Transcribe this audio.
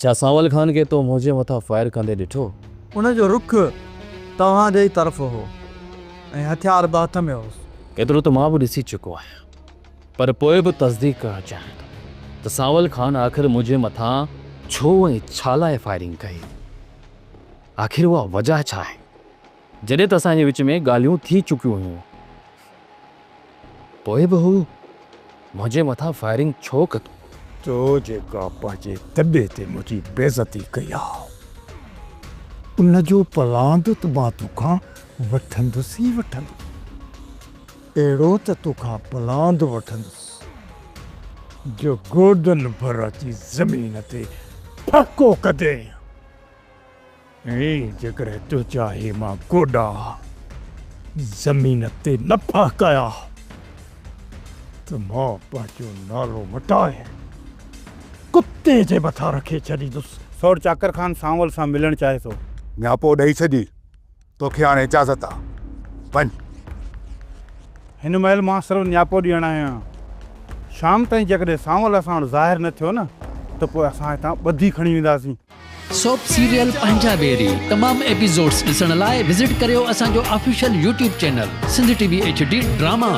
ڇا سانول خان کي تو منهنجي مٿان فائر ڪندي ڏٺو؟ ان جو رخ توهان جي ئي طرف هو ۽ هٿيار به هٿ ۾ هوس. ايترو ته مان به ڏسي چڪو آهيان، پر پوء به تصديق ڪرڻ چاهيان ٿو ته سانول خان آخر منهنجي مٿان ڇو ۽ ڇا لاء فائرنگ ڪئي؟ آخر اها وجهه ڇا آهي؟ جڏهن ته اسان جي وچ ۾ ڳالهيون ٿي چڪيون هيون، پوء به هو منهنجي مٿان فائرنگ ڇو ڪندو؟ تو جيڪا پنهنجي تڏي تي منهنجي بيعزتي ڪئي آ، ان جو پلاند ته مان توکان وٺندس ئي وٺندس. اهڙو ته توکان پلاند وٺندس جو گوڏن ڀر اچي زمين تي ڦهڪو ڪندين. ۽ جيڪڏهن تنهنجا هي مان گوڏا زمين تي نه ڦهڪايا ته مان پنهنجو نالو مٽائي ڪتي جي مٿان رکي ڇڏيندس. سوٽ چاڪر خان سانول سان ملڻ چاهي ٿو. نياپو ڏئي ڇڏي، توکي هاڻي اجازت آ، وڃ. هن مهل مان صرف نياپو ڏيڻ آيو آهيان. شام تائين جيڪڏهن سانول اسان وٽ ظاهر نه ٿيو نه ته پوء اسان هتان ٻڌي کڻي وينداسين. سوپ سيريل پنهنجا ويري تمام ايپيسوڊز ڏسڻ لاء وزٽ ڪريو اسان جو official YouTube channel Sindh T V H D drama.